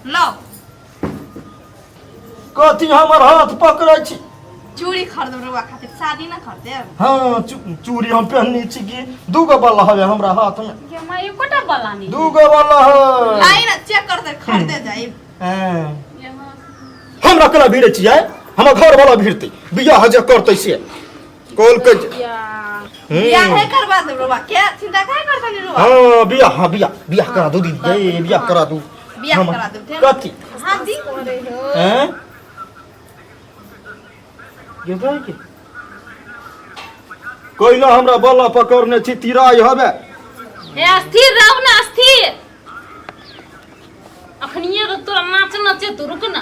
लो। कथी हमर हाथ पकड़ै छी? चूड़ी खरीदब रउआ खातिर, शादी ना खरीदेब। हाँ, चूड़ी हम पहननी छी कि दूगो वाला हवे हमरा हाथ में। ये माँ एकोटा वाला नहीं। दूगो वाला है। लाई ना, चेक कर दे, खरीदे जाइब। हाँ। ये माँ हमरा केना भिड़े छियै? हमर घर वाला भिड़तै, बियाह जे करतै से कॉल के। या बियाह है करवा देब रउआ के, चिंता काहे करतनी रउआ? हाँ, बियाह, हाँ, बियाह, बियाह करा दू दीदी, ये बियाह करा दू। बियाह करा देब। कथी? हाँ दी। हैं? ये भाई के कोई ना हमरा बला पकड़ने छी, तिराई हवे। ए अस्थिर रहू ना, अस्थिर। अखनिए तो तोरा नाच नाचे तू, रुक ना,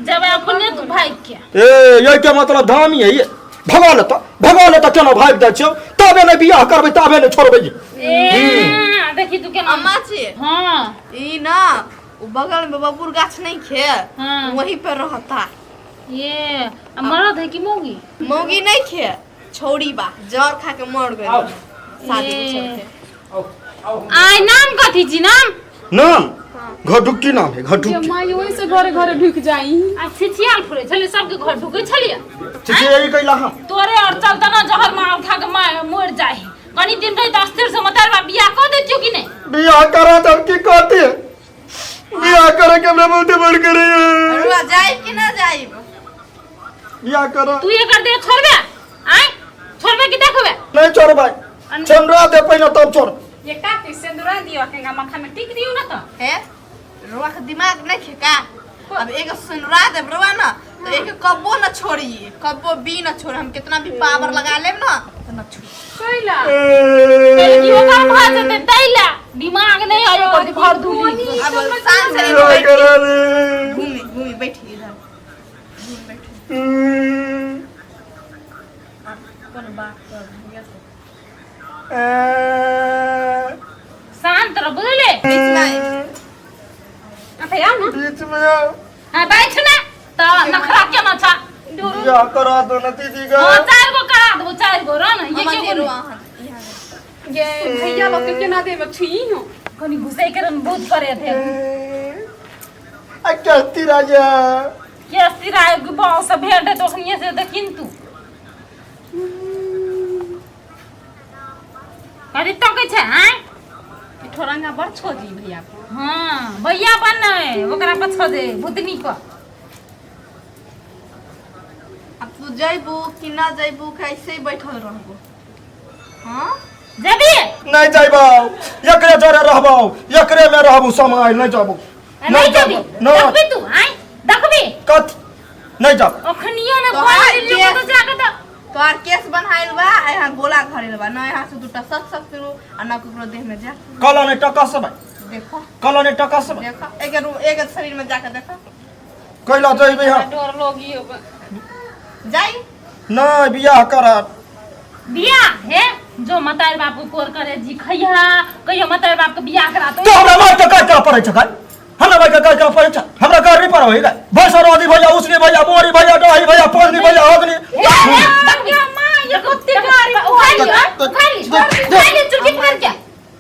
जब अपने तू भाग के। ए, ये के मतलब धामी है ये। भगा लेता, भगा लेता, केना भागि जाइ छियौ? तबे नहि बियाह करबै, तबे नहि छोड़बै। ए देखी तू केना। अम्मा छी। हाँ। ई ना उ बगल में बबूर गाछ नहीं खे? हाँ। वहीं पर रहता। ये आ मरद है कि मौगी? मौगी नहीं खे, छौड़ी बा, जर खा के मर गई शादी में छोड़ के। आय नाम कथी छी नाम? नाम घटुक्की नाम है, घटुक्की। माई ओहि से घरे घरे ढुक जाई। आ छिछियाल फुरे छलिए, सबके घर ढुके छलिए। छिछियाई कैला हम? तोरे और चलता ना जहर मार खा के मार मर जाए। कनी दिन रही तो अस्थिर से मतार बा बियाह कर देतियो कि नहीं? बियाह करा तब की कहते? बियाह करे के हमरा बहुते बड़ करे। रुआ जाइब कि ना जाइब? बियाह करा। तू ये कर दे, छोड़बे? आय छोड़बे कि देखबे? नहीं छोड़बै। चंद्रा दे पहिने तब छोड़। ये का के सिंदूरा दियो के माथा में टिक दियो ना तो। हे रुआ के दिमाग नहीं खेका। अब एक सुनरा देब रुआ ना तो एक कब्बो न छोड़ी, कब्बो भी न छोड़। हम कितना भी पावर लगा लेब ना तो न छोड़ी। कैला पहले की ओकर भा जेते तैला दिमाग नहीं आयो कर भर दूली। अब शान से बियाह करा रे। घूमी घूमी बैठी इधर, घूमी बैठी। कोन बात कर भैया से? शांत रह, बुझले? बीच में आई। अच्छा आओ ना। बीच में आओ। हाँ बैठ ना तो नखरा के ना छा। बियाह करा दो ना दीदी का। हाँ चार गो करा दो, चार गो रह ना ये अम्मा के जी गो। रुआ हाँ यहाँ। ये भैया लोग के केना देब छुई हो? कनी घुसै के बहुत करे थे। आ कहती राजा के अस्थिर आयो कि बाव से भेंट है तो अखनिए से देखिन तू। अरे तो कहै छै आय ठोरंगा बड़ छोजी भैया को। हाँ भैया बन नै ओकरा पर छोजे भूतनी को। अब तू जइबू कि ना जइबू, कैसे ही बैठल रहबू? हाँ जेबी? नहीं जाइबौ, एकरे जरे रहबौ, एकरे में रहबू समय। नहीं जाबू। नहीं जेबी? ना। देखबी तू? आय देखबी? कथ नहीं जाब। अखनियो ने तो बोल आय दिलियो के- तो जाके तो तोहार केस बन्हाइल बा आ यहाँ गोला घरेल बा ना, यहाँ से दूटा सत सत फिरू आ ना ककरो देह में जा। कल नहीं टका सब। देखो। कल नहीं टका सब। देखो, एक एक शरीर में जाके देखो। कैला जइबै हम? डर लोगी हो। जाई। नहीं, बियाह करा। बियाह हे जो मतार बाप को कोर करे जी खैया कहियो मतार बाप के बियाह करा तो हमरा मार के काय करा पड़ै छै? काय हमरा मार के काय करा पड़ै छै? हमरा कर नहीं पड़ै है। भैंसर आदि भैया, उसने भैया, मोरी भैया, डोही भैया, पोरनी भैया, अग्नि।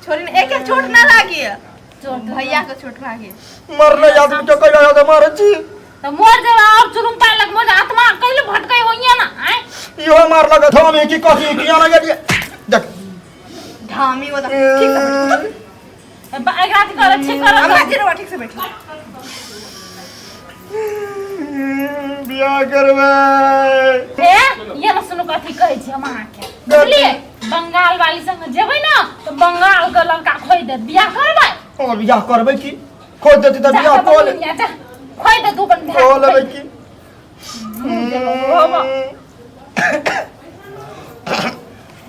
छोरी ने एक एक चोट ना लागी, भैया के चोट लागी। मरले आदमी के कैला याद मारे छी? तो मोर जब और चुरुम पाए लग मोर आत्मा कैले भटकै होइया ना आय। इहो मार लगे धामी की कथी की आना गेलिए देख। ढामी वाला ठीक से बैठो। एकरा कर ठीक कर। अम्मा जी रवा ठीक से बैठो। बियाह करबै। ए ये ना सुनो, कथी कहै छी हम अहाँके, बुझलियै? बंगाल वाली संग जेबै ना तो बंगाल के लड़का खोइ देत। बियाह करबै? और बियाह करबै की? खोज देती तऽ बियाह कऽ ले। जा खोइ दे तू अपन भाय। कऽ लेबै की?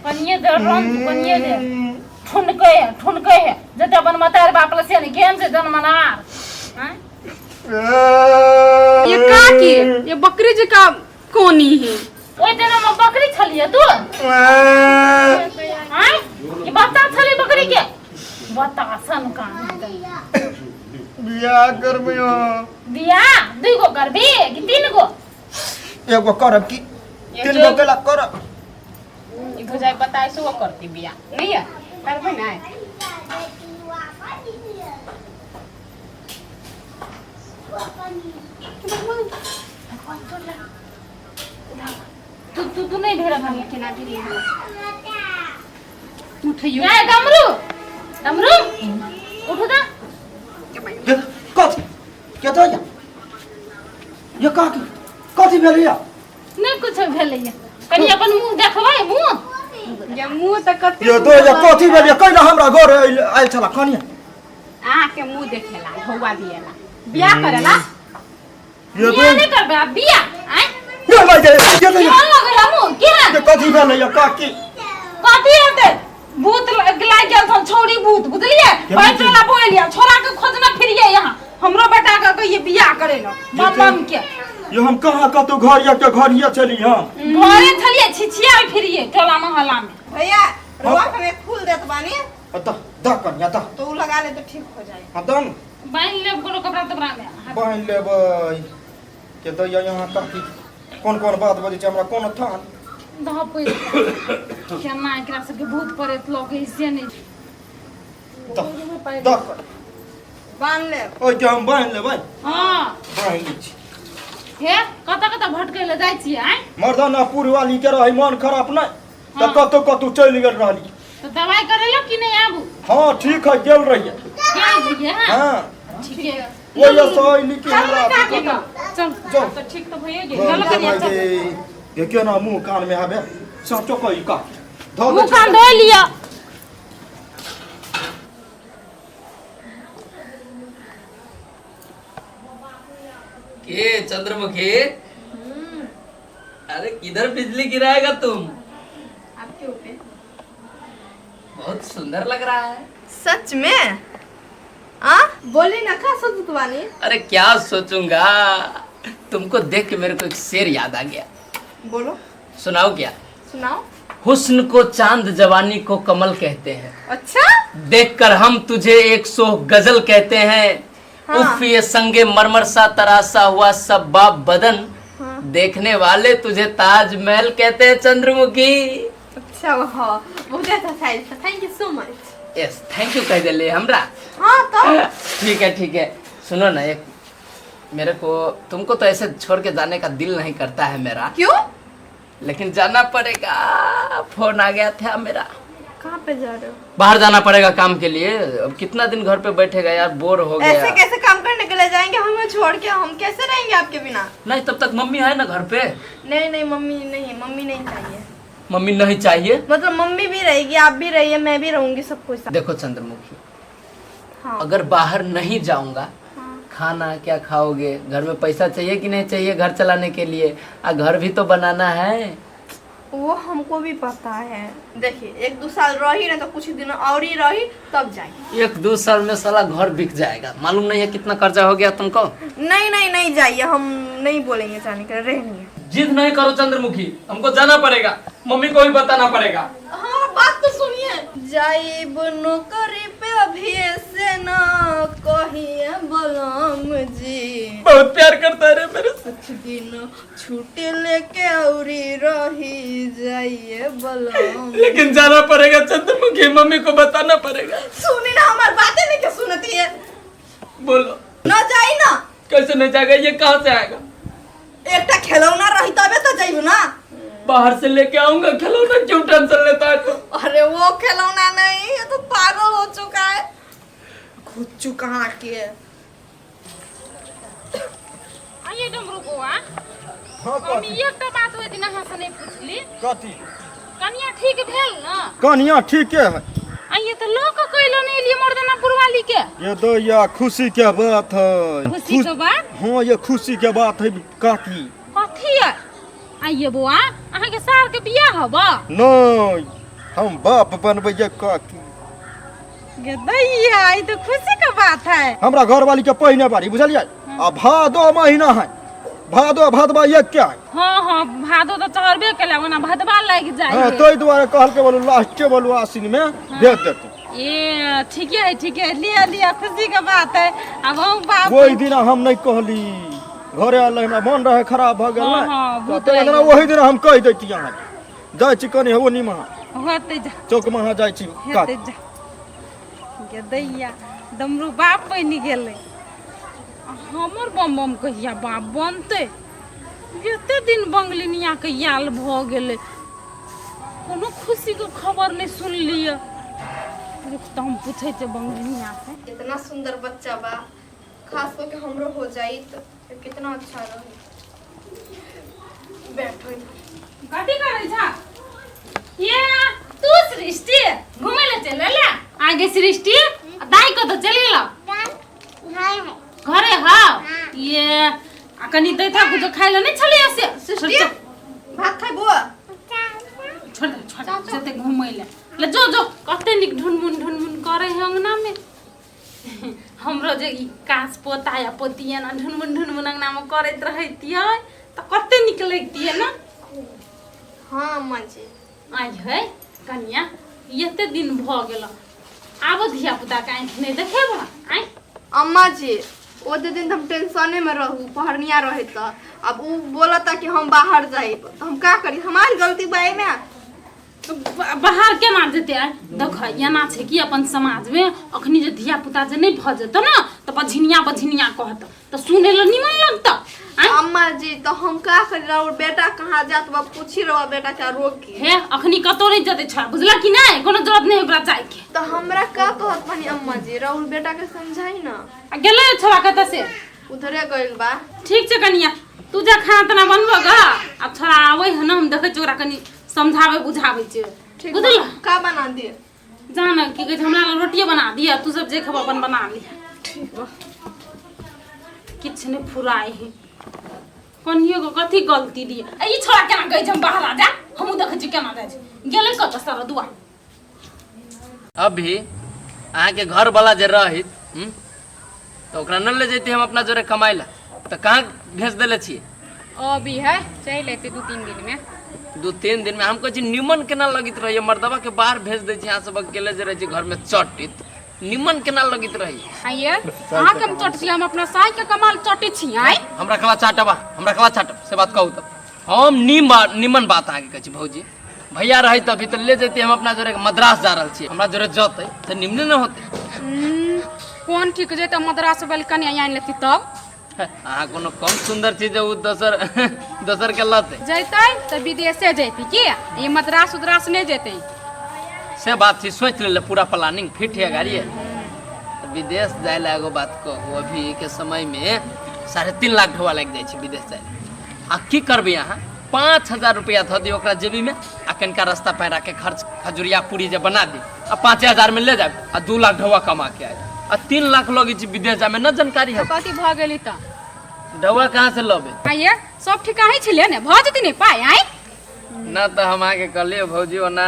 कनिए दे रन तू, कनिए दे ठुनकै है, ठुनकै है जते अपन मतार बाप ल से ने केहन छै जनमनार। आँय? ये का की ये बकरी जी का कोनी है? ओहि दिन हम बकरी छलियै तू? आँय? ई बच्चा छलै बकरी के बतासन कान। बियाह करबै हम। बियाह दुई गो करबी कि तीन गो? एगो करब की तीन गो केला करब? ई भौजाई बताए सो वो करती बियाह नहीं है, करबै ना? तू तू तू नहीं भेड़ हम केना भी उठियो। ए डमरू, डमरू उठो दा। कथी के तो या ये काकी कथी भेल या? नहीं कुछ भेलै या, कनी अपन मुंह देखबै मुंह। ये मुंह तऽ कते ये दो या कथी भेल या? कैला हमरा घर आयल छला कनिया? अहाँके मुंह देखेला, ढौआ दिएला, बियाह करेला। ये दो बियाह नहीं करबै आब बियाह आय। ये भाई ये ये केहन लगै है मुंह केहन? ये कथी भेल या काकी? कथी हेतै, भूत लागि गेल छल छौड़ी भूत, बुझलियै? केना? बैठ वाला बोलिया छोरा के खोजना फिरिए यहाँ, हमरो बेटा के कहिए बियाह करे ला बम बम के। ये हम कहाँ कतौ घर या के घर या चली हम घरे छलिए छिछिया फिरिए टोला मोहल्ला में। भैया रुआ के एक फूल देत बानी। द द कनिया द। तो उ लगा ले तो ठीक हो जाए। हां दम बान्हि लेब कोनो कपड़ा तपड़ा में। बान्हि लेबै के दैया यहाँ काकी कोन कोन बात बजै छै हमरा कोनो थाह दह पैसा केना एकरा सबके भूत प्रेत लगै से नहीं। द द बान्ह लेब। ओइ के हम बान्हि लेबै। हां बान्हि लै छी। हे कतऽ कतऽ भटकै लए जाइ छियै आँय? मर्दानापुर वाली के रहै मन खराब नहि तऽ हाँ। कतौ कतौ चलि गेल रहली। तऽ दवाइ करेलक कि नहि आबू? हाँ ठीक है गेल रहियै। गेल रहियै हाँ? हाँ। ठीक है। ओहि से अयली कि हमरा काकी तऽ चल। जाउ। तऽ ठीक तऽ भइए गेल। चल कनिया, चल। ये केना मुँह कान में आबे साँचो कही का धऽ दै मुँह छी। कान धोइ लिअ। के चंद्रमुखी, अरे किधर बिजली गिराएगा तुम? आपके ऊपर। बहुत सुंदर लग रहा है। सच में? आ बोली ना का सोचत बानी? अरे क्या सोचूंगा, तुमको देख के मेरे को एक शेर याद आ गया। बोलो। सुनाओ क्या? सुनाओ। हुस्न को चांद जवानी को कमल कहते हैं। अच्छा। देखकर हम तुझे एक सो गजल कहते हैं। हाँ। उफ ये संगे मरमर सा तरासा हुआ सब बाप बदन, हाँ। देखने वाले तुझे ताजमहल कहते हैं चंद्रमुखी। अच्छा हाँ बहुत अच्छा साइज था, thank you so much. Yes thank you कह दिले हमरा। हाँ तो ठीक है ठीक है। सुनो ना, एक मेरे को तुमको तो ऐसे छोड़ के जाने का दिल नहीं करता है मेरा। क्यों? लेकिन जाना पड़ेगा, फोन आ गया था मेरा। कहाँ पे जा रहे हो? बाहर जाना पड़ेगा काम के लिए। अब कितना दिन घर पे बैठेगा यार, बोर हो गया। ऐसे कैसे काम करने के लिए जाएंगे हमें छोड़ के? हम कैसे रहेंगे आपके बिना? नहीं तब तक मम्मी है ना घर पे। नहीं नहीं मम्मी नहीं, मम्मी नहीं चाहिए। मम्मी नहीं चाहिए मतलब मम्मी भी रहेगी, आप भी रहिए, मैं भी रहूंगी, सब कुछ। देखो चंद्रमुखी, हाँ। अगर बाहर नहीं जाऊंगा, हाँ। खाना क्या खाओगे? घर में पैसा चाहिए कि नहीं चाहिए घर चलाने के लिए? आ घर भी तो बनाना है। वो हमको भी पता है। देखिए एक दो साल रही ना तो कुछ दिन और ही रही तब जाए। एक दो साल में साला घर बिक जाएगा, मालूम नहीं है कितना कर्जा हो गया तुमको। नहीं नहीं नहीं जाइए, हम नहीं बोलेंगे जाने के, रहनी। जिद नहीं करो चंद्रमुखी, हमको जाना पड़ेगा, मम्मी को भी बताना पड़ेगा। हमारा बात तो सुनिए। जाइब नौकरी पे अभी से ना कहिए बलम जी, बहुत प्यार करता है रे मेरे से। कुछ दिन छुट्टी लेके औरी रही जाइए बलम। लेकिन जाना पड़ेगा चंद्रमुखी, मम्मी को बताना पड़ेगा। सुनी ना हमारी बातें नहीं क्या सुनती है? बोलो ना जाई ना। कैसे नहीं जाएगा, ये कहाँ से आएगा? एकटा खिलौना रही तबे तो जाइब ना। बाहर से लेके आऊंगा खिलौना, क्यों टेंशन लेता है तू? अरे वो खिलौना नहीं, ये तो पागल हो चुका है, खुद चुका के। आइए डमरू बौआ, हाँ, हम कथी? एकटा बात ओहि दिन अहाँ से नहीं पुछली। कथी? कनिया ठीक भेल ना? कनिया ठीके है। आइए तो लोग कैलो नहीं एलिए मर्दानापुर वाली के। ये दैया खुशी के बात है। खुशी के बात? हाँ ये खुशी के बात है काकी। कथी है? आइए बौआ, अहाँ के सार के बियाह हबा? नहीं हम बाप बनबै काकी। गे दैया ई तो खुशी के बात है। हमरा घर वाली के पहिने बारी बुझलियै, आ भादो महीना है, भादो भादवा एक के है। हाँ हाँ भादो तो चढ़बे केला, ओना भादवा लागि जाय हाँ है। ताहि दुआरे कहलकै बोलू लास्टे बोलू आसिन में भेज देतै। ए ठीक है ठीक है, लिया लिया खुशी के बात है। अब हम बाप ओहि दिना हम नहीं कहली, घरे आयल हमरा मन रहे खराब भऽ गेल। हाँ, हाँ, भूत ने लागि ओहि दिना हम कहि दैती अहाँके। जाइ छी कनि हो निमहा होतै जा, चौक महा जाइ छी। हेतै जा। गे दैया डमरू बाप बनि गेलै। हमर बम बम कहिया बाप बनतै एते दिन बंगलिनिया के आयल भऽ गेलै कोनो खुशीके खबर नहि सुनलियै रुक तऽ हम पूछै छियै बंगलिनिया से इतना सुंदर बच्चा बा खास करके हमरो हो जाई तो कितना अच्छा रही बैठो इधर। कथी करै छा ये तू सृष्टि घुमै लए चल एला आगे सृष्टि आ दाइ कतऽ चलि गेलौ घरे हौ ये आ कनि दैथा कुछो खाइ लए नहि छलैया से सृष्टि भात खाइ बुआ छोड़ दे छोड़ दे जते घुमै लए ले जो जो कते नीक ढुनमुन ढुनमुन करै है अंगना में हमरो जे ई कास पोता या पोती एना ढुनमुन ढुनमुन अंगना में करैत रहैतियै तऽ कते नीक लगितियै ने हाँ अम्मा जी आइ है कनिया एते दिन भऽ गेल आबो धिया पुता के आँखि नहि देखेबो आँय अम्मा जी ओ दिन हम टेंशने में रहू पहरनिया रहे तो अब उ बोलता कि हम बाहर जाइब तो हम का करी हमारी गलती बा एमे बाहर केना जेतै आइ देख एना छै कि अपन समाजमे अखनी जे धिया पुता जे नहि भऽ जेतौ ने तऽ बझिनिया बझिनिया कहत तऽ सुनै लए निमन लगतौ आँय अम्मा जी तो हम का करी और बेटा कहाँ जात बा पूछी रहो बेटा का रोकी हे अखनी कतौ नहि जेतै छोड़ा बुझलक कि नहि कोनो जरूरत नहि ओकरा जाइके तो हमरा का कहत बनी अम्मा जी राहुल बेटा के समझाई ना आ गेलै छोड़ा कतऽ से उधरे गइल बा ठीक छै कनिया तू जा खाना ताना बनबऽ ग आब छोड़ा आबै है ने हम देखै छियै ओकरा कनि समझाबै बुझाबै छियै ठीक बुझल बा। का बना दिए जान की कहै छै हमरा लए रोटिए बना दिअ तू सब जे खेबऽ अपन बना लिह ठीक बा किछु नहि फुराइ है कनियो के कथी गलती दिए आ ई छोड़ा केना कहै छै हम बाहर आ जा हमहूँ देखै छियै केना जाइ छै गेलै कतऽ सारा दुआ अभी अहाँके घरवाला जे रहित तऽ ओकरा न ले जैती हम अपना जोरे कमाइ ला तऽ कहाँ भेज देले छियै अभी है चलि अयतै 2-3 दिन में। 2-3 दिन में हम कहै छी निमन केना लगैत रहैए मर्दबा के बाहर भेज दै छी अहाँ सब अकेले जे रहै छी घर में चटित निमन केना लगैत रहैए आइए अहाँके हम चट छी हम अपना साई के कमाल चटे छी आइ हमरा कला चाटबा हमरा कला चाटब से बात कहू तऽ हम निमन बात अहाँके कहै छी भौजी भैया रहे तभी तऽ ले जैती हम अपना जोरे मद्रास जा रहल छी हमरा जोरे जतै तऽ निमने न होतै। कोन ठीक जे तऽ मद्रास वाली कनिया आनि लेती तब अहाँ कोनो कम सुंदर छी जे उ दोसर दोसर के लतै जैतै तऽ विदेशे जैती की ई मद्रास उद्रास नहि जैतै से बात छी सोच लेले पूरा प्लानिंग फिट है गाड़ी है तऽ विदेश जाय ला एगो बात कहू अभी के समय में 3.5 लाख ढोआ लागि जाइ छै विदेश जाय ला। आ की करबै अहाँ 5000 रुपया धऽ दियौ ओकरा जेबी में आ कनिका रास्ता पैरा के खर्च खजुरिया पूरी जे बना दी आ 5000 में ले जाब आ 2 लाख ढौआ कमा के आयब आ 3 लाख लगै छै विदेश जाय में न जानकारी है कथी भऽ गेली तऽ ढौआ कहाँ से लबे आइए सब ठिकाही छलै ने भऽ जेतै ने पाइ आइ ना तऽ हम अहाँके कहलियै भौजी ओना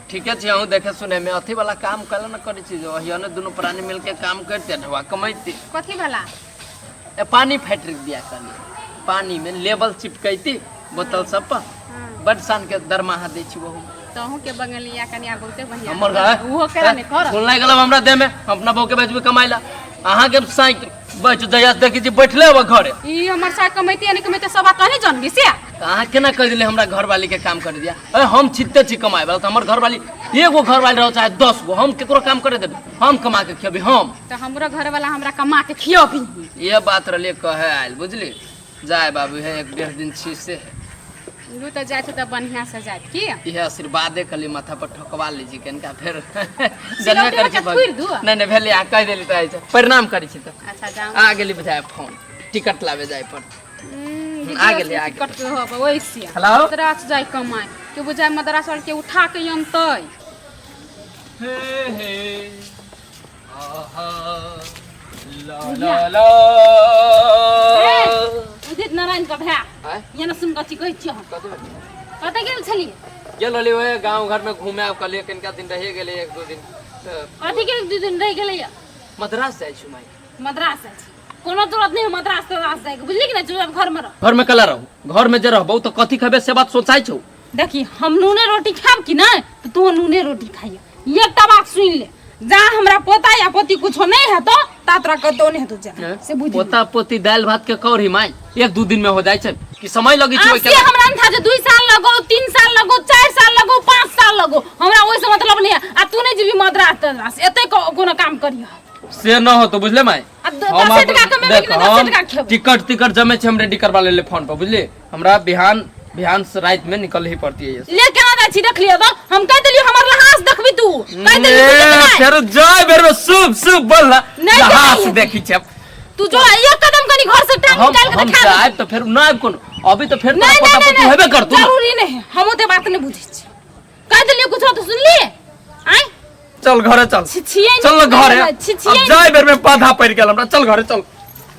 ठीके छै अहूँ देखे सुने में अथी वाला काम कल न करै छी जे ओहिने दुनू प्राणी मिलके काम करते ढौआ कमैते कथी वाला ए पानी फैक्ट्री दिया कहलियै पानी में लेबल चिपकैती बोतल सब पर बड शान के दरमाहा दै छी ओहू तहूँ के बंगलिया कनिया बहुते बढ़िया हमर घर ओहो केना नहि करत सुन लागि गेल हमरा देह में हम अपना बहू के बेचबे कमाइ ला अहाँ के साइकिल बैठ जहिया से देखै छी बैठले होबे घरे ई हमर साइ कमैते नहि कमैते सब बात तोहे जानबी से तऽ अहाँ केना कहि देलियै हमरा घरवाली के काम कर दिया अरे हम छिटते छी कमाए वाला तऽ हमर घरवाली एगो घरवाली रहो चाहे 10 गो हम केकरो काम करे देबै हम कमा के खेबै हम तऽ हमरो घरवाला हमरा कमा के खियबी ये बात रहलियै कहे आयल बुझली जाय बाबू है 1-1.5 दिन छी से लू तऽ जाइ छै तऽ बढ़िआँ से जायत की इहे आशीर्वादे कहली माथा पर ठोकवा लीजिए कनिका फेर सिलौटी जनबे करै छी के थुरि दू। नहि नहि भेलै अहाँ कहि देली तऽ प्रणाम करै छी तऽ अच्छा जाउ आ गेली बुझाय फोन टिकट लाबे जाय पर आ गेली, आ गेली। टिकट होब ओइसे हेलो? मद्रास जाय कमाय के बुझाय मद्रास वाल के उठा के अनतै हे हे आहा ला ला ला उदित नारायण के भाय आँय? ये ना सुन कथी कहै छियै हम कथी भेल? कतऽ गेल छलियै गेल रहली ओहे गाँव घर में घूमे आब कहलियै कनिका दिन रहि गेलै 1-2 दिन तऽ कथी के 1-2 दिन रहि गेलैया मद्रास जाइ छी माई मद्रास जाइ छी कोनो जरूरत नहीं है मद्रास तद्रास जाइके बुझली कि नहीं चुपचाप घर में रह घर में कला रहू घर में जे रहबौ तऽ कथी खेबे से बात सोचाइ छौ देखी हम नूने रोटी खाब कि नहीं तो तू नूने रोटी खाइए एकटा बात सुन ले जा हमरा पोता या पोती कुछो नहीं हेतो ता तोरा कतौ नहीं हेतो जा से बुझ पोता पोती दालि भात के कौड़ी माई 1-2 दिन में हो जाइ छै कि समय लगै छै आब ओहिके से हमरा नहीं था जे 2 साल लगो 3 साल लगो 4 साल लगो 5 साल लगो हमरा ओहि से मतलब नहीं है आ तू नहीं जेबी मद्रास तद्रास एते कोनो काम करिह से न हो तो बुझले माय। आ दसे टका कमेबै कि नहि, दसे टका खेबै। टिकट टिकट जमे छै, हम रेडी करवा लेले फोन पर, बुझली? हमरा बिहान बिहान से रात में निकल ही पड़ती है। ले केना जाइ छी देख लिअ तऽ, हम कहि देलियौ हमर लहास देखबी तू, कहि देलियौ तू देखबै। फेर जाय बेर में शुभ शुभ बोल ना। नहि लहास जाइए। देखी छै। तू जो एक कदम कनी घर से टांग हम निकाल के हम देखा दे। जायब तऽ फेर न आबि कोनो, अभी तऽ फेर नहीं तोरा नहीं पोता नहीं पोती हेबे करतू ना। जरूरी नहीं, हम ओते बात नहीं बुझै छी। कहि देलियौ कुछो तऽ सुनलिए? आँय? चल घरे चल। छिछियै नहि। चल ना घरे। छिछियै अब जाय बेर में बाधा पड़ गेल हमरा, चल घरे चल।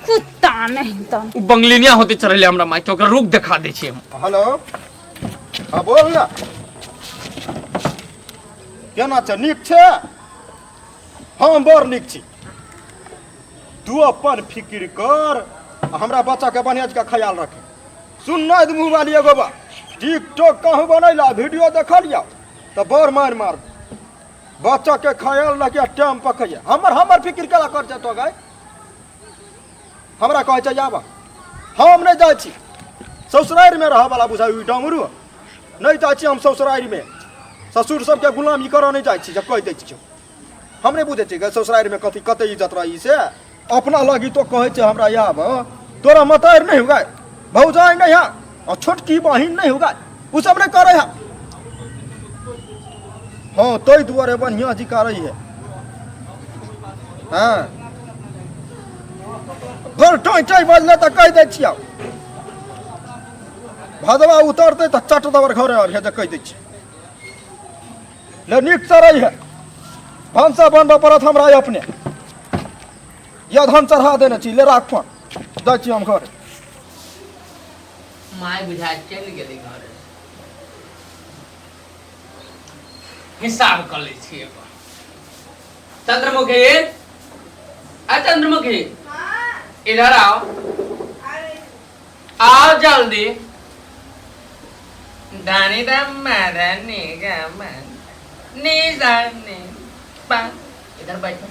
कुत्ता नहीं तऽ। उ बंगलिनिया होते चढ़ले हमरा माइक, ओकरा रूप देखा दै छियै हम। हेलो, हाँ बोल ना, केना छै? नीक छै? हम बड़ नीक छी। तू अपन फिक्र कर आ हमरा बच्चाके बढ़िआँ जकाँ ख्याल रखे। सुन ना मुँह वाली, एगो बा टिकटॉक कहूँ बनैला वीडियो देखलिया तऽ बड़ मारि मार। बच्चाके ख्याल रखिया, टाइम पर खइया। हमर हमर फिक्र केला कर छै तो गाय? हमरा कहै छै आबऽ, हम नहि जाइ छी। ससुरारिमे रहऽवला बुझाइ ई डमरू। नहि जाइ छी हम ससुरारिमे, ससुर सबके गुलामी करऽ नहि जाइ छी। जब कहि दै छियौ, हम नहि बुझै छियै ससुरारिमे कथी कते इज्जत रही से। अपना लगी तो कहै छै हमरा आब, तोरा मतारि नहि हुगाय, भौजाइ नहि है आ छोटकी बहिन नहि हुगाय, ओ सब नहि करै है। हाँ, ताहि दुआरे बढ़िआँ जी करै है। हाँ, बड़ टोइ टोइ बजलै तऽ कहि दै छियौ, भदवा उतरतै तऽ चट दबर घरे अबिहे, जे कहि दै छियै। ले नीकसँ रही है, भनसा बनबऽ पड़त हमरा अपने। या धान चढ़ा देने छी, ले राख फोन, जाइ छी हम घर। My बुझा चलि गेली घरे, हिसाब कऽ लै छियै एगो। चंद्रमुखी, आ चंद्रमुखी, इधर आओ, आओ जल्दी। दानी दम्मा दानी गमा नी जानी पा, इधर बैठो।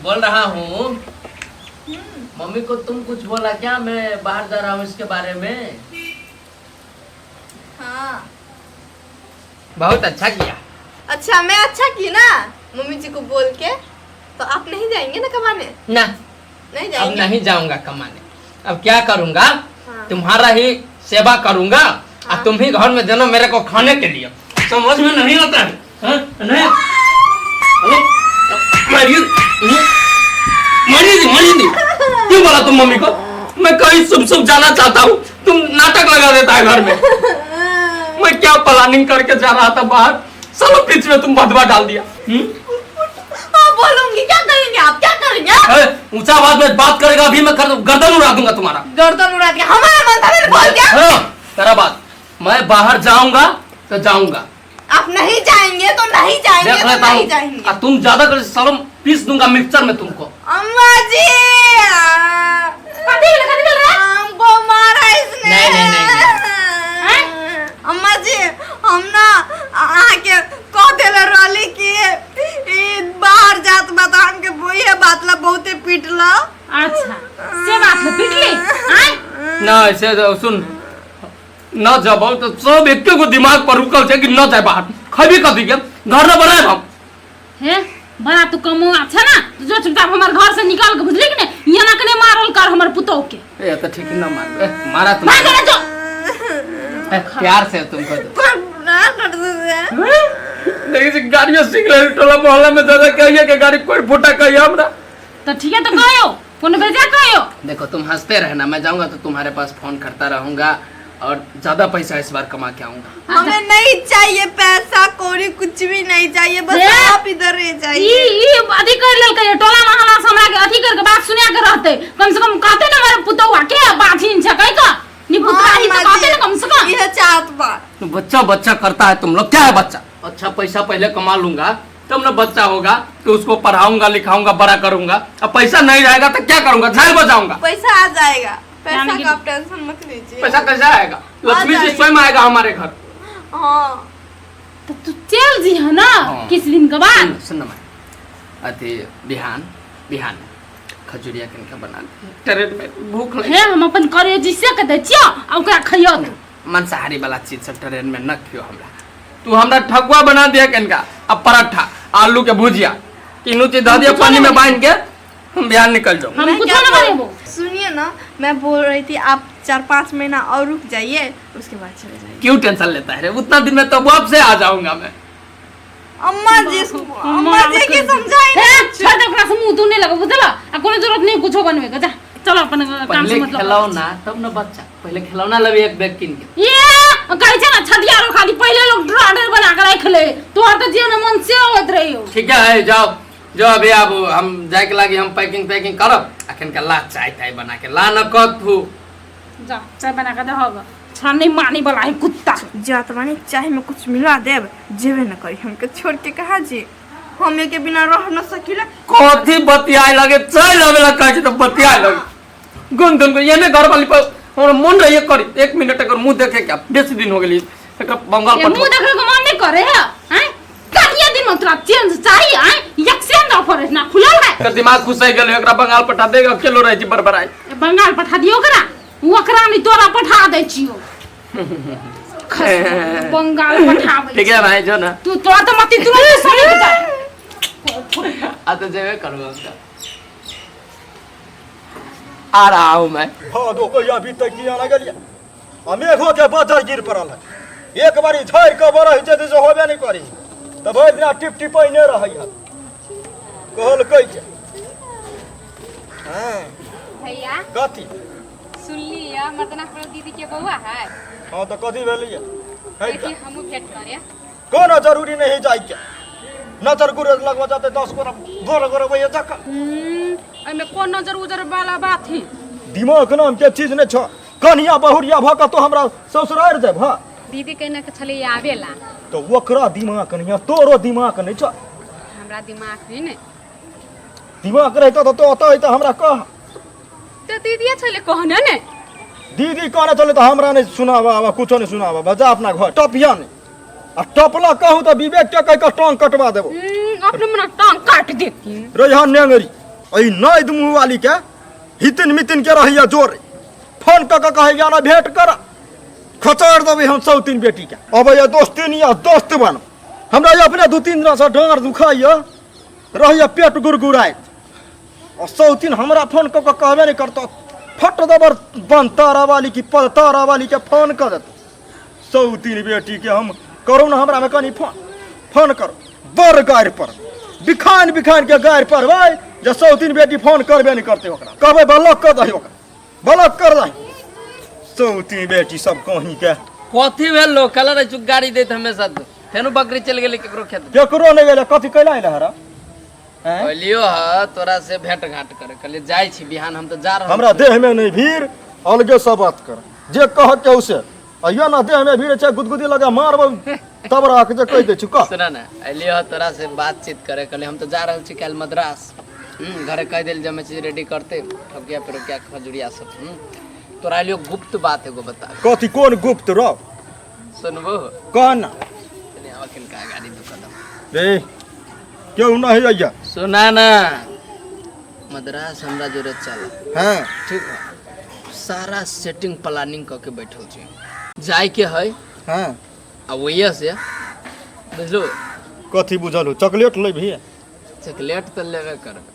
बोल रहा हूँ, मम्मी को तुम कुछ बोला क्या मैं बाहर जा रहा हूँ इसके बारे में? हाँ। बहुत अच्छा किया। अच्छा, मैं अच्छा की ना मम्मी जी को बोल के? तो आप नहीं जाएंगे ना कमाने? ना। नहीं अब जाएंगे? नहीं जाऊंगा कमाने। अब क्या करूंगा? हाँ। तुम्हारा ही सेवा करूंगा और तुम ही घर में देना मेरे को खाने के लिए। समझ में नहीं आता है, हाँ? नहीं, हेलो, मारिए मारिए दी, मारिए दी। क्यों बोला तुम मम्मी को? मैं कहीं शुभ शुभ जाना चाहता हूँ, तुम नाटक लगा देता है घर में। मैं क्या प्लानिंग करके जा रहा था बाहर, सब बीच में तुम भदवा डाल दिया। हाँ बोलूंगी, क्या करेंगे आप, क्या करेंगे आप? ए, ऊंचा आवाज में बात करेगा अभी मैं गर्दन उड़ा दूंगा तुम्हारा। गर्दन उड़ा दिया, हमारा मन था मैंने बोल दिया। हाँ, तेरा बात, मैं बाहर जाऊंगा तो जाऊंगा। आप नहीं जाएंगे तो नहीं जाएंगे, देख तो लेता नहीं हूँ। जाएंगे। आ तुम ज्यादा कर शर्म, पीस दूंगा मिक्सचर में तुमको। अम्मा जी, कथी भेलै, कथी भेलै रे? हमको मारा इसने। नहीं, नहीं, नहीं, नहीं। अम्मा जी, हम ना अहाँके कह देले रहली कि ई बाहर जात बा तऽ हमके इहे बात ला बहुते पीटला। अच्छा, से बात है, पीटली? आँय? ना ऐसे तो सुन न जब तो सब एक गो दिमाग पर रुकल छै कि न जाए बाहर, खैबी कथी के, घर न बनाए हम। हे बड़ा तू कमौआ छै ना, तू जो चुपचाप हमर घर से निकल के, बुझली कि नहीं? यहाँ कने मारल कर हमर पुतोह के। ए तो ठीक न मार, ए, मारा तुम। भाग रे जो। ए, प्यार से तुमको तो। पर ना कर दे। देखी गाड़ियों सीख रहे टोला मोहल्ला में दादा कहिए के गाड़ी कोई फूटा कहिए हमरा। तो ठीक है तो कहियो, कोनो भेजा कहियो। देखो तुम हंसते रहना, मैं जाऊंगा तो तुम्हारे पास फोन करता रहूंगा और ज्यादा पैसा इस बार कमा के आऊंगा। हमें नहीं चाहिए पैसा कौड़ी, कुछ भी नहीं चाहिए, बस हे? आप इधर रह जाइए। ई अथी कर लेलकै, टोला मोहल्ला से हमरा के अथी करके बात सुना के रहते, कम से कम कहते ना हमारे पुतौआ के बाझिन छै कहि के निपुतरा ही तो कहते ना कम से कम। यह चाहत बा। तो बच्चा बच्चा करता है तुम लोग, क्या है बच्चा? अच्छा पैसा पहले कमा लूंगा तब ना बच्चा होगा तो उसको पढ़ाऊंगा लिखाऊंगा बड़ा करूंगा। अब पैसा नहीं रहेगा तो क्या करूंगा? झाड़ बजाऊंगा। पैसा आ जाएगा, पैसा यानी कि- का आप टेंशन मत लीजिए। पैसा कैसे आएगा? लक्ष्मी जी जाएगा। स्वयं आएगा हमारे घर। हाँ। तो तू चल जी है ना हाँ। किस दिन के बाद। सुन सुन ना मैं अथी बिहान बिहान खजुरिया कनिका बना दे, ट्रेन में भूख लगी। हे हम अपन करे जिसे के दै छियो आ ओकरा खइयो तू। मांसाहारी वाला चीज सब ट्रेन में न खियो हमरा। तू हमरा ठकुआ बना दिया कनिका आ पराठा आलू के भुजिया। तीनों चीज दऽ दिअ पानी में बांध के, हम बिहार निकल जाऊँ। हम मैं कुछ क्या ना बोल- बनेबो। सुनिए ना, मैं बोल रही थी आप 4-5 महीना और रुक जाइए, उसके बाद चले जाइए। क्यों टेंशन लेता है रे? उतना दिन में तो वापस आ जाऊंगा मैं। अम्मा जी, अम्मा जी के समझाई। हे, छोड़ दे ओकरा से, मुंह तू नहीं लगो, बुझल? आ कोनो जरूरत नहीं कुछो बनबे के, जा चलो अपन काम से। पहले मतलब खिलौना तब न बच्चा, पहले खिलौना लेबै एक बैग कीन के। ये कहै छै ने छठियारो खाली पहिले लोग ड्राडर बना के राखि ले, तोहर तऽ जे मन से होइत रहियो। ठीक है, जाओ जो अभी आब हम जाए के लागी, हम पैकिंग तैकिंग करब अखन के। ला चाय ताय बना के ला न कथू। जा, चाय बना के दहग, छा नहीं माने वाला है कुत्ता। जात माने चाय में कुछ मिला देब, जेबे न करी हमके छोड़ के। कहा जी, हम के बिना रह न सकीला। कथी बतियाए लगे? चल आवे ला कहै छै तऽ बतियाए लगे गुन गुन गुन। एने घर वाली पर हमरा मन रहिए करी एक मिनट एकर मुंह देखे के, बेसी दिन हो गेली एकरा बंगाल ये मुंह पठो। देखे के मन नहीं करे है हैं? कहिया दिन में तोरा चेंज चाहिए हैं? एक्सचेंज ऑफर है ना खुलल है। एकर दिमाग खुसै गेल, एकरा बंगाल पठा देगा, अकेलो रहै छै बड़बड़ाइ। बंगाल पठा दियो ओकरा, ओकरा नहीं तोरा पठा दै छियो, बंगाल पठाबै। ठीक है भाई, जो ना। तू तोरा तऽ मती तुरंत सड़क जाय। आ तो जेबे करबो हम तो। आ रहा हूँ मैं। हाँ दो कहिया अभी तक किया ना गेलियै आ मेघो के बजर गिर पड़ल है। एक बारी झड़ि कऽ बरस जेतै से होबे नहि करी तऽ भरि दिना टिप टिपैने रहै है। कहलकै जे हँ। भैया। कथी? सुनली है मर्दनापुर दीदी के बउआ है। हाँ तऽ कथी भेलैए है? देखी हमहूँ भेंट करे। कोनो जरूरी नहीं जाइके, नजर गुरज लगवा जाते 10 गोरा गोर गोर भैया जका। एहिमे कोन नजर उजर वाला बात है? दिमाग नाम के चीज नहीं छ। कनिया बहुरिया भऽ कऽ तो हमरा ससुरारि जाब? हाँ। दीदी कहने के छलै आवेला। तो ओकरा दिमाग नहीं है, तोरो दिमाग नहीं छ। हमरा दिमाग है ने। दिमाग रहतो तऽ तो ओतऽ तऽ हमरा कह। तऽ दीदिए छलै कहने ने। दीदी कहने चले तऽ हमरा नहीं सुनावा आवा, कुछो नहीं सुनावा। बजा अपना घर, टपिया नहीं आ टपला कहूँ तऽ विवेक के कहि कऽ टांग कटवा देबो। अपने मना टांग काट देती। रहिया नेंगरी एहि नैद मुँह वाली के, हितिन मितिन के रहैया जोर। फोन कऽ कऽ कहैया ना भेंट कर, खचड़ देबै हम सौतीन बेटी के। अबैया दोस्ती नहीं, दोस्त बन हमरा। ये अपने 2-3 दिन से डाँड़ दुखाइया रहैया, पेट गुड़गुड़ाइत आ सौतीन हमरा फोन कऽ कऽ कहबे नहीं करतो। फट दबर बन तारा वाली की पद तारा वाली के फोन कर देतो सौतीन बेटी के। हम करू ना, हमरा में कनी फोन फोन करो, बड़ गारि पर बिखान बिखान के गारि पड़बै जे सौतीन बेटी फोन करबे नहीं करते। ओकरा कहबै ब्लॉक कर दही, ओकरा ब्लॉक कर दही सौतीन बेटी सब कहीं के। कथी भेल लो? कल रहे चुक गाड़ी देत हमेशा तू, फेनु बकरी चल गेली केकरो खेत में। केकरो नहीं गेलै। कथी कैला अइले हरा? हैं? कहलियो ह तोरा से भेंट घाट करे, कहलिए जाइ छी बिहान, हम तो जा रहल हमरा छी। देह में नहीं भीड़, अलगे सब बात कर जे कह के उसे अइयो ना। देह में भीड़ छै, गुदगुदी लगा मारब तब राख जे कहि दै छी कह। सुना ना, अलियो ह तोरा से बातचीत करे, कहलिए हम तो जा रहल छी काल्हि मद्रास। घरे कह देल जमे चीज रेडी करते, ठकिया पिरकिया खजुरिया सब। तोरा अलियो गुप्त बात एगो बता। कथी? कोन गुप्त रौ? सुनबो? कह ना। तनी आवा किनका गाड़ी दू कदम। रे, क्यों नहीं अइया? सुना ना, मद्रास हमरा जोरे चल। हाँ। ठीक है, सारा सेटिंग प्लानिंग कऽ के बैठल छी, जाय के है। हाँ। आ वही से बुझलो। कथी बुझल हो? चॉकलेट लेबही? चॉकलेट तऽ लेबे करबै,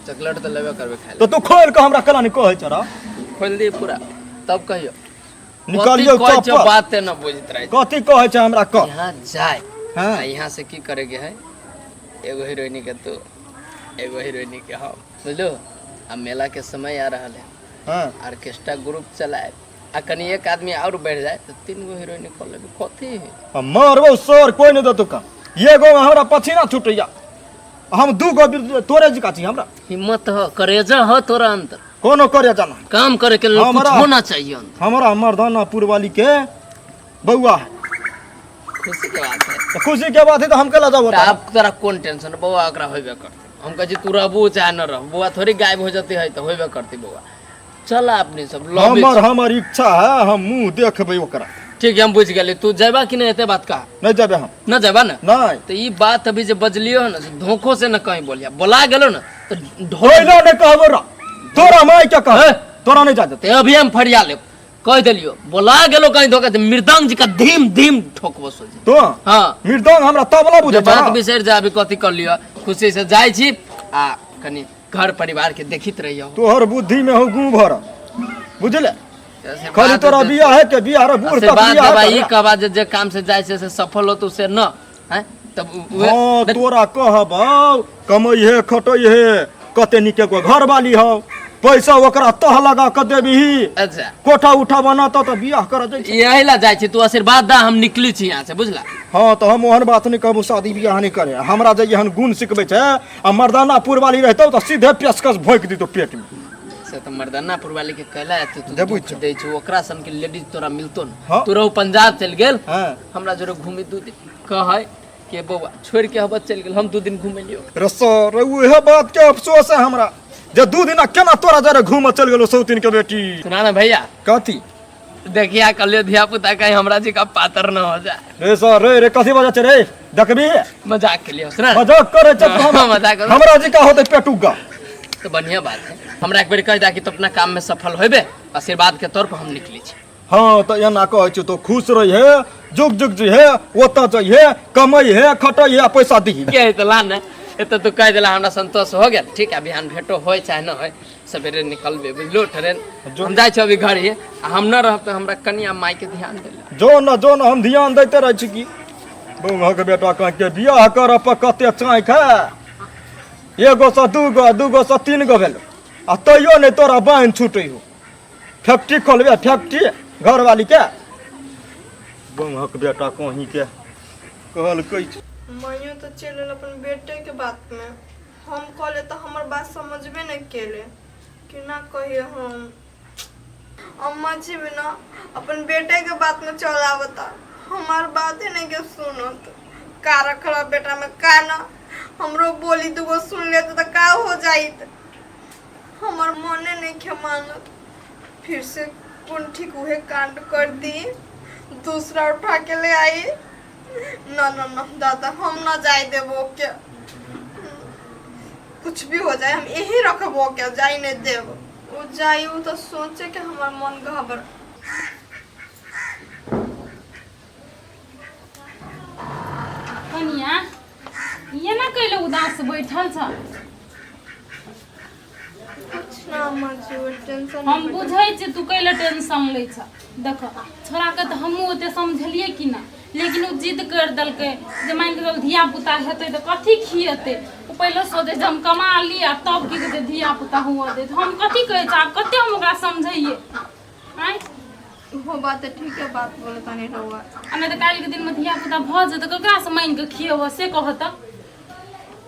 चॉकलेट तऽ लेबे करबै खाय तो तू खोल के हमरा केना नहीं कहै छ रौ? खोल दिए पूरा तब कहियो। निकालियो। कथी कहै छौ? चप्पल। बाते न बुझैत रहै। कथी कहै छै हमरा कह। यहाँ जाय हाँ। आ यहाँ से की करे के है, एगो हीरोइनी के तू, एगो हीरोइनी के हम, बुझलो? आ मेला के समय आ रहल है। हाँ। ऑर्केस्ट्रा ग्रुप चलाए आ कनी एक आदमी और बढ़ जाए तो तीन गो हीरोइनी कऽ लेबै, कथी है? आ मारबौ सर, कोई नहीं देतौ काम। एगो में हमरा पसीना छूटैया, हम दू गो तोरे जिका छी हमरा। हिम्मत हो, करेजा हो तोरा अंदर। कोनो करे जाना। काम करे के लेल कुछ होना चाहिए अंदर। हमरा मर्दानापुर वाली के बउआ है। खुशी के बात है। तो खुशी के बात है तो हम केला जाबो? तऽ आब तोरा कोन टेंशन? बौआ ओकरा होबे करतै। हम कहै छी तू रहबू चाहे न रहबू, बौआ थोड़ी गायब हो जतै है? तऽ होबे करतै बौआ। चल अपने सब लव। हमर हमर इच्छा है, हम मुंह देखबै ओकरा। ठीक है, हम बुझि गेली। तू जेबा कि नहि, एते बात कहा। नहीं जेबै हम। न जेबा ने? नहीं। तऽ ई बात अभी जे बजलियो है ना, से धोखो से न कहीं बोलिया, बोला गेलो ना तऽ ढोल कोइला नहीं कहबो रा, तोरा माय के कह। हे? तोरा नहीं जा देते। ते अभी हम फरिया लेब, कह देलियो, बोला गेलो कहीं धोखा से मृदंग जी का धीम धीम ठोकबो सोझे। तो हाँ। मृदंग हमरा तबला बुझे जे बात बिसरि जा, अभी कथी कर लियो। खुशी से जाइ छी आ कनि घर परिवार के देखित रहियो। तोहर बुद्धि में हो गु भर, बुझले? खाली तोरा बियाह है के बियाह रे बूढ़ तक बियाह दबा ई कहबा जे जे काम से जाइ छै से सफल होतो से न हैं तब हां तोरा कहबौ कमई है खटई है कते निके को घर वाली हो, पैसा ओकरा तह लगा के देबही। अच्छा कोठा उठा बनाता तो बियाह कर जाइ छी। यही ला जाइ छी, तू आशीर्वाद दा हम निकली छी यहाँ से, बुझला? हां तो हम ओहन बात नहीं कहबो, शादी बियाह नहीं करे। हमरा जे एहन गुण सिखबै छै आ मर्दानापुर वाली रहतौ तो सीधे पेशकश भोंक दितौ पेट में। से तो मर्दानापुर वाली के कहला है तो तू दुख दै छौ, ओकरा सन के लेडीज तोरा मिलतो न। तोरा ओ पंजाब चल गेल, हमरा जोरे घूमी 2 दिन कहै के बौआ छोड़ के हबत चल गेल, हम 2 दिन घूमे लियो। रे सर उहे बात के अफसोस है हमरा जे 2 दिन केना तोरा जरे घूम चल गेलो सौतीन के बेटी। सुना ना भैया। कथी? देखिया कल धिया पुता कहीं हमरा जी का पातर न हो जाए। रे सर रे रे कथी बजा रे देखबी? मजाक के लिए सुना। मजाक करे छ मजाक हमरा जी का होते पेटुगा। तो बढ़िया बात है, हमरा एक बेर कह दा कि तो अपना काम में सफल होबे, आशीर्वाद के तौर पर हम निकली छी। हाँ तो एना कहै छी तो खुश रही है, जुग जुग जी है, ओतऽ जइहे, कमई है, खटई है, पैसा दीही। के तो ला ना एतऽ तो कह देला हमरा संतोष हो गेल। ठीक है बिहान भेटो होय चाहे न होय, सवेरे निकलबे बुझलो। ट्रेन हम जाइ छी अभी घर ही, आ हम न रहब तऽ हमरा कनिया माय के ध्यान देला। जो न जो न हम ध्यान दैते रहै छी की बौआ बेटा कह के बियाह करऽ पर कते चाँक है, एगो से 2 गो, 2 गो से 3 गो भेल आ तैयो नहीं तोरा बान्हि छूटै हो। फैक्ट्री खोलबे फैक्ट्री घरवाली के बौआ बेटा कहीं के कहलकै। माइयो तो चल अपन बेटे के बात में, हम कहले तो हमर बात समझबे नहीं केले कि ना कहिए। हम अम्मा जी भी ना अपन बेटे के बात में चल आवता, हमार बात ही नहीं के सुनत। का रखल बेटा में का ना हमरो बोली 2 गो सुन लेते तो का हो जाइत, हमार मने नहीं के मानत। फिर से कौन ठीक उहे कांड कर दी, दूसरा उठा के ले आई। ना ना ना दादा हम ना जाए देबो के, कुछ भी हो जाए हम यही रखबो के, जाई नहीं देब। वो जाई वो तो सोचे के हमार मन घबर। कनिया ये ना कैले उदास बैठल छ? कुछ ना अम्मा जी, टेंशन हम बुझै छी तू कैले टेंशन लै छ। देख छोरा के तो हमहूँ ओते समझलिए कि ना, लेकिन ओ जिद कर देलकै जे मान के चल धिया पुता हेतै तऽ कथी खिएतै। ओ पहिले सोचै जे हम कमा ली आ तब की कहै धिया पुता हुअ देत। हम कथी कहै छी आब कते हम ओकरा समझैयै? आँय हो बात ठीक है, बात बोले तनी रहुआ। आ नहि तऽ काल्हिके दिनमे धिया पुता भऽ जेतै ककरासँ माँगि कऽ खिएबऽ से कहत।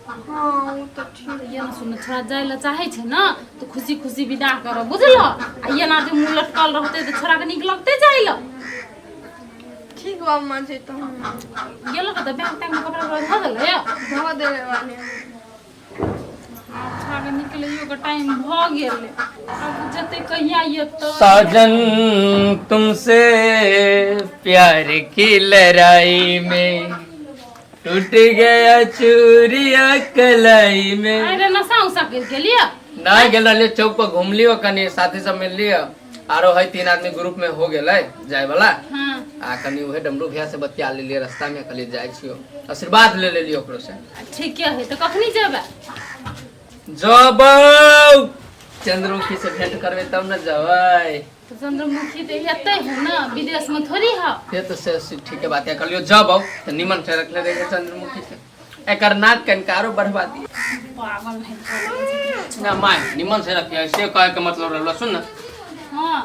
हाँ वो तो ठीक। ये ना सुन छोरा जाय ला चाहे छै ना तो खुशी खुशी विदा करब बुझलो। आ ये ना जे मुँह लटकल रहतै तऽ छोरा के नीक लगतै जाय ला। ठीक बा अम्मा जी, तो हम गेलो तऽ बैग तैग में कपड़ा उपड़ा धऽ देलै? धऽ देले बानी। आब छोरा के निकलैयो के टाइम भऽ गेलै, आब जते कहिया एतै। साजन तुमसे प्यार की लड़ाई में टूट गया चूड़िया कलाई में। अरे नशा उशा कर गेलियै? ना गेल रहलियै चौक पर घूम लियो, कनी साथी सब मिल लियो, आरो है 3 आदमी ग्रुप में हो गेलै जाय वाला। हाँ। आ कनी उहे डमरू भैया से बतिया लेलियै रास्ता में, कहलियै जाइ छियो आशीर्वाद ले लेलियै ओकरो से। ठीक है तो कखनी जेबै? जबै चंद्रमुखी से भेंट करबै तब न जबै। तो चंद्रमुखी तो एतै है ना, विदेश में थोड़ी है। से तो से ठीक है बात है, कहलियो जब आओ तो निमन से रखले रहिए चंद्रमुखी के, एकर नाक कनकारो बढ़वा दिए। पागल है ना my, निमन से रखिए ऐसे कहे के मतलब रहलो। सुन ना। हां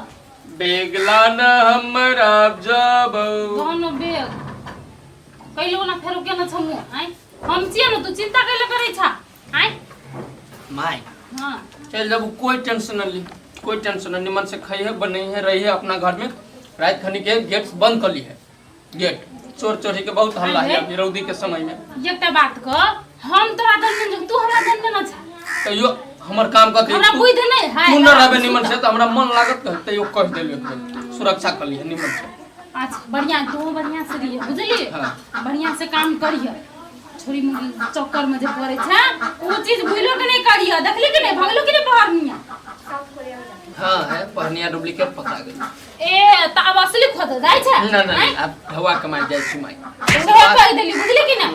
बेगला न हमरा जब दोनो बेग कैलो ना फेरो केना छमु। आय हम छियै न, तू चिंता कैले करै छा? आय my हां चल जब कोई टेंशन न ली, कोई टेंशन न, निमन से खाई है बनई है रही है अपना घर में। रात खनी के गेट बंद कर ली है, गेट चोर चोरी के बहुत हल्ला है अभी रौदी के समय में। एकटा बात कह, हम तोरा दन तू हमरा दन न छा तैयो हमर काम कथी? हमरा बुझ नहीं है, तू न रहबे निमन से त हमरा मन लागत कह, तैयो कह देलियो सुरक्षा कर लिहे निमन से। अच्छा बढ़िया, तू बढ़िया से रहिए बुझली? हाँ। बढ़िया से काम करिए, छोरी मुगी चक्कर में जे पड़े छै ओ चीज भूलो के नहीं करिए। देखली कि नहीं भगलो कि नहीं पहरनिया? हां है पहरनिया डुप्लीकेट पकड़ा गेल। ए त अब असली खोज जाय छै ना ना, अब हवा कमाई जाय छी माई। कह देली बुझली कि ना?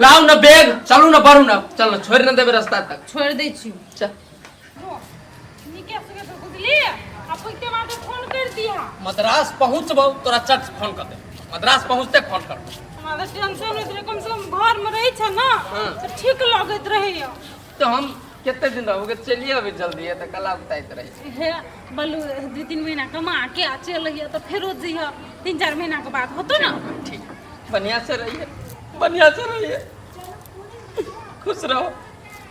लाउ न बैग, चलू न, बढ़ू न, चल न, छोड़ि न देबै रास्ता तक। छोड़ि दै छी। चल। नीके सुके तो बुझली, आ पुछते बाद फोन कर दिहा। मद्रास पहुँचबौ तोरा चट फोन कर दे, मद्रास पहुँचते फोन कर। हमरा तऽ टेंशन होइत रहै, कम से कम घरमे रहै छै ने तऽ ठीक लगैत रहैया। तऽ हम कते दिन रहबो, चलिए अभी जल्दी है तऽ कला बताइत रही। हे बलू, 2-3 महीना कमा के आ चलि अइहे तऽ फेरो जइह 3-4 महीना के बाद होतो ना। ठीक, बढ़िया से रहिए, बढ़िया से रहिए, खुश रहो,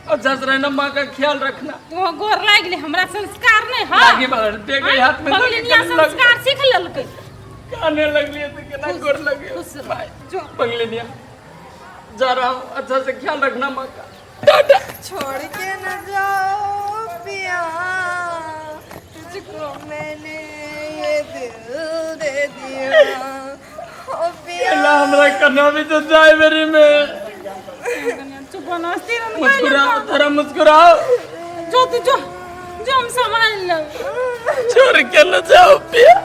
अच्छा से रहना, माँ का ख्याल रखना। तो गोर लागि गेलै, हमरा संस्कार नहि है। लागी बाबा, देख गई हाथ में धऽ के बंगलिनिया कने लग- संस्कार सीख लेलकै। काने लगलिए तो केना गोर लगे। खुश रहो। बाय। जो। बंगलिनिया जा रहा हूँ, अच्छा से ख्याल रखना माँ का। टाटा। छोड़ के न जाओ पिया, तुझको मैंने ये दिल दे दिया, ओ पिया। अल्लाह हमरा कन्ना भी तो जाए मेरी में। चुप बना, स्थिर रह। मुस्कुराओ, थोड़ा मुस्कुराओ। जो तू जो, जो हम संभाल लेब। छोड़ के न जाओ पिया।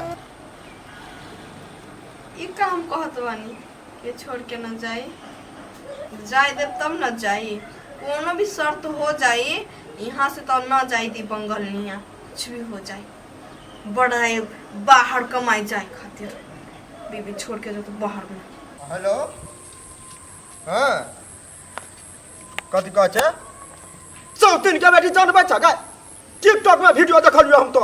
ई का हम कहत बानी कि छोड़ के न जाई, जाए देब तब न जाई, कोनो भी शर्त हो जाई यहाँ से तो न जाई दी बंगलनिया, कुछ भी हो जाए, बड़ा बाहर कमाई जाए खातिर बीबी छोड़ के जो तो बाहर में। हेलो, हाँ कथी कहै छै? सौतीन के बेटी जानबै छ गाय, टिकटॉक में वीडियो देखलियो हम तो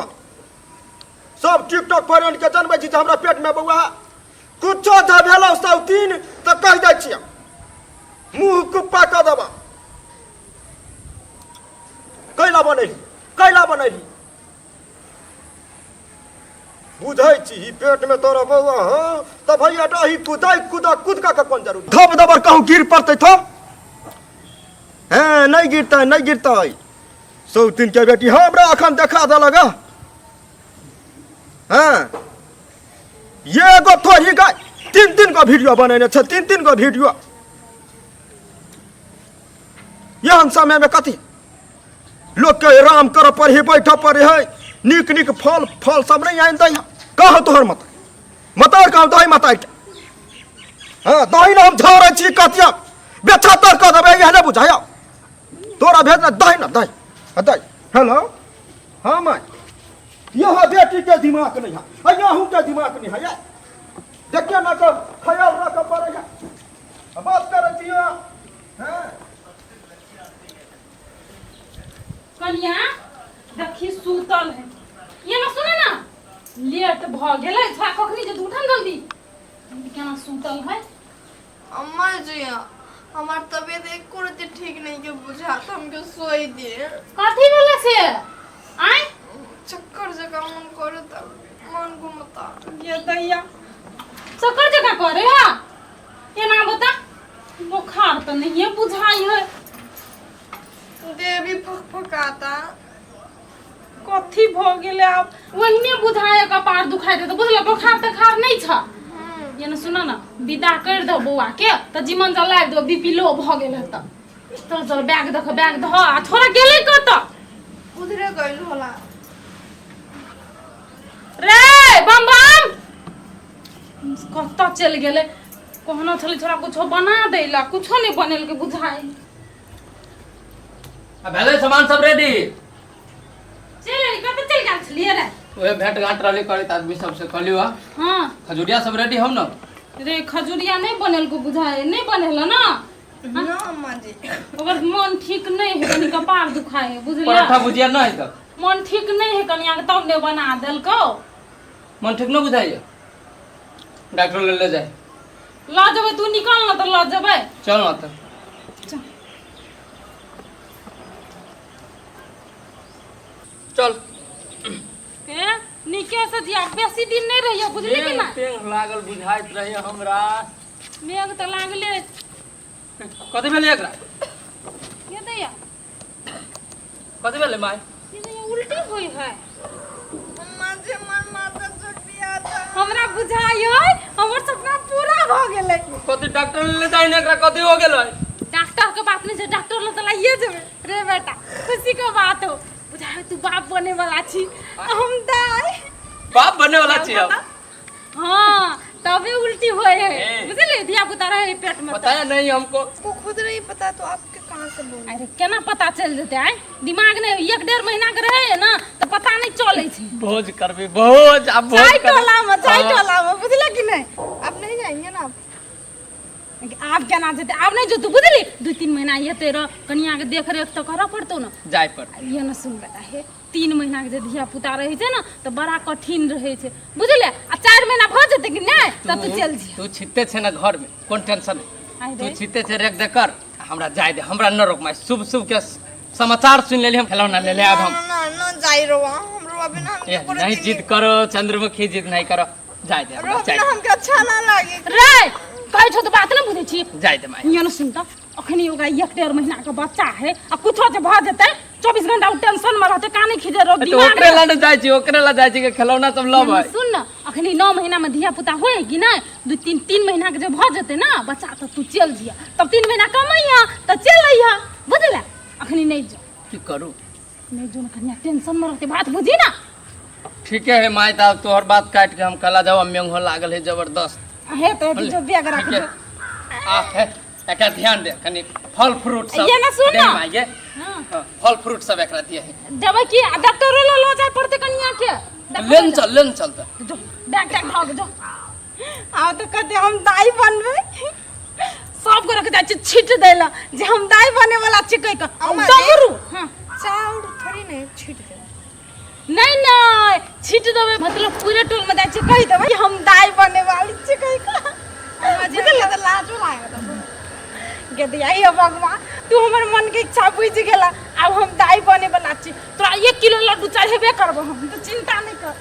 सब टिकटॉक पर आनि के जानबै छी जे हमरा पेट में बौआ कुछो जे भेलौ सौतीन तऽ कहि दै छियै मुँह कुप्पा कऽ देबा। कैला बनैली, कैला बनैली, बुझै छी पेट में तोरा बौआ हौ तऽ भैया डही कुदै कुदा कुदका के कोन जरूरत। धप दबर कहूँ गिर पड़तै थम, हैं नहीं गिरतै, नहीं गिरतै। सौतीन के बेटी हमरा अखन देखा देलक। हाँ ये गो थोड़ी गाय 3-3 गो वीडियो बनेने छै, 3-3 गो वीडियो। एहन समय में कथी लोग के आराम कर पड़े है, बैठ पड़े है, नीक नीक फल फल सब नहीं आनि दै। कहाँ तोहर मत मतार, कहाँ दही मतार के? हाँ दही ने हम झाड़ै छी कतिया बेछातर कऽ देबै, इएह नहि बुझाय तोरा भेजना दही ने दही दही। हेलो, हाँ माय, यहाँ बेटी के दिमाग नहीं है, यहाँ के दिमाग नहीं है, देखिए ना तो ख्याल रख पड़े है, बात करै छी। हाँ कनिया देखी सुतल है, ये ना सुने ना लेट भ गेलै, छोरा कखनी जे उठन जल्दी, केना सुतल है। अम्मा जी हमार तबीयत एको रत्ती ठीक नहीं के बुझात, हमके सोई दिए। कथी भेलै से? आय चक्कर जका मन करता, मन घुमता। ये दैया चक्कर जका करे हा, एना बता बुखार तो नहीं है बुझाई है, देवी फकफकाता। कथी भ गेलै आब? ओहिने बुझाय कपार दुखाइ देत बुझल, बुखार तखार नहीं छ। ये न सुन न, विदा कर दो बौआ के त जीवन जलाय दो, बीपी लो भ गेल त चल चल बैग दख, बैग धो। आ छोरा गेलै कत? उधरे गइल होला। रे बम बम कत चल गेलै? कहना छलै छोरा कुछो बना दैला, कुछो नहीं बनेल के बुझाई। आ भेलै सामान सब रेडी? चल कत चल गेल छलियै रे? ओहे भेंट घाट रहली करैत आदमी सबसे कहलियो। हाँ खजुरिया सब रेडी हो न? रे खजुरिया नहीं बनेल को बुझाए, नहीं बनेल ना? ना अम्मा जी, ओकर मन ठीक नहीं है, कनी कपार दुखाए है बुझलियै? पराठा भुजिया नहीं है त मन ठीक नहीं है कनिया के तब ने बना देलको। मन ठीक न बुझाइए? डॉक्टर ले ले जाए। ल जेबै तू निकल न त ल जेबै। चल न त चल। ए नीके से जिया, बेसी दिन नहीं रहियो बुझली कि ना? पेंग लागल बुझाइत रहे हमरा। मेघ त लागले। कथी भेलै एकरा? ये दैया कथी भेलै माय? ये दैया उल्टी होई है। अम्मा जी हमर माथा चोटियाता। हमरा बुझाइ है हमर सपना पूरा भ गेलै। कथी डॉक्टर ले जाय ने एकरा कथी हो गेलै? डॉक्टर के बात नहीं छै, डॉक्टर लग त लाइए जेबै रे बेटा, खुशी के बात हो बुझाइ, तू बाप बने वाला छी, हम दाई बाप बने वाला छी हम। हाँ तबे उल्टी होय है। ए। बुझलिए, धिया पुता रहे पेट में। पता नहीं हमको। आपको खुद नहीं पता तो आपके कहाँ से बोल? अरे केना पता चल जेतै? आय दिमाग नहि, एक डेढ़ महीना के रहे ना तऽ पता नहीं चलै छै। भोज करबी, भोज, अब भोज चाय करबी। टोला में, चाय हाँ। टोला में, बुझले कि नहीं? आप नहीं जाएंगे ना आप? आब केना जेतै? आब नहि जेतौ, बुझली? 2-3 महीना हेतै रह, कनिया के देख रेख तऽ करऽ पड़तौ ने। जाय पर। ये न सुन बेटा, हे 3 महीना के जे धिया पुता रहै छै ने तऽ बड़ा कठिन रहै छै, बुझले? आ 4 महीना भऽ जेतै कि नहि तऽ तू चलि जिह। तू छिते छै ना घर में, कोन टेंशन है? आइ तू रे। छिते छै, रेख दे कर, हमरा जाय दे, हमरा न रोक माय। शुभ शुभ के समाचार सुन लेली हम, खेलौना ले ले आब हम। ना ना ना जाई रहो, हमरो अभी ना ए, हमके नहीं जिद करो चंद्रमुखी, जिद नहीं करो, जाय दे हमरा, रो जाय ना दे। हमके अच्छा ना लागे। रे कहै छौ तऽ बात नहि बुझै छी। जाय दे माय। ये न सुन तऽ, अखनी ओकरा 1-1.5 महीना के बच्चा है आ कुछो जे भऽ जेतै 24 घंटा ओ टेंशन में रहतै, काने खीजे रहो तो दिमाग। ओकरे ला न जाय छी, ओकरे ला जाय छी के खेलौना सब लब है। सुन न, अखनी 9 महीना में धिया पुता होय कि नहि, 2-3 महीना के जे भऽ जेतै ना बच्चा तऽ तू चलि जिह, तब 3 महीना कमैह तऽ चलि अइह, बुझले? अखनी नहि जो। की करू? नहि जो न, कनिया टेंशन में रहतै, बात बुझी ना। ठीके है माय, तऽ आब तोहर बात काट के हम कला जाओ, मेंघो लागल है जबरदस्त। हे तऽ हेतै जो बैग राख। ठीके। आ हे, एकरा ध्यान दे कनी, फल फ्रूट सब ये ना सुन दे ना। माय गे। हाँ। हाँ, फल फ्रूट सब एकरा दिए है। देबै की? आ डॉक्टरो लग लऽ जाय पड़तै कनिया के। लेन चल, लेन चल तऽ। जो बैग टैग धऽ के जो। आब तो कहते हम दाई बनबै। सब गोरे के जाइ छी छीट दै लए जे हम दाई बने वाला छी कहि कऽ। आ अम्मा जी। डमरू, हाँ। चाउर थोड़ी नहीं छीट दे। नहीं नहीं, छीट देबै मतलब पूरे टोल में जाइ छी कहि देबै कि हम दाई बने वाली छी कहि कऽ। अम्मा जी, हमरा तो लाजो लागत। गे दैया, हे भगवान, तू हमर मन के इच्छा बुझि गेला, आब हम दाई बने वाला छी। तोरा 1 किलो लड्डू चढ़ेबे करबो हम, तू चिंता नहीं कर।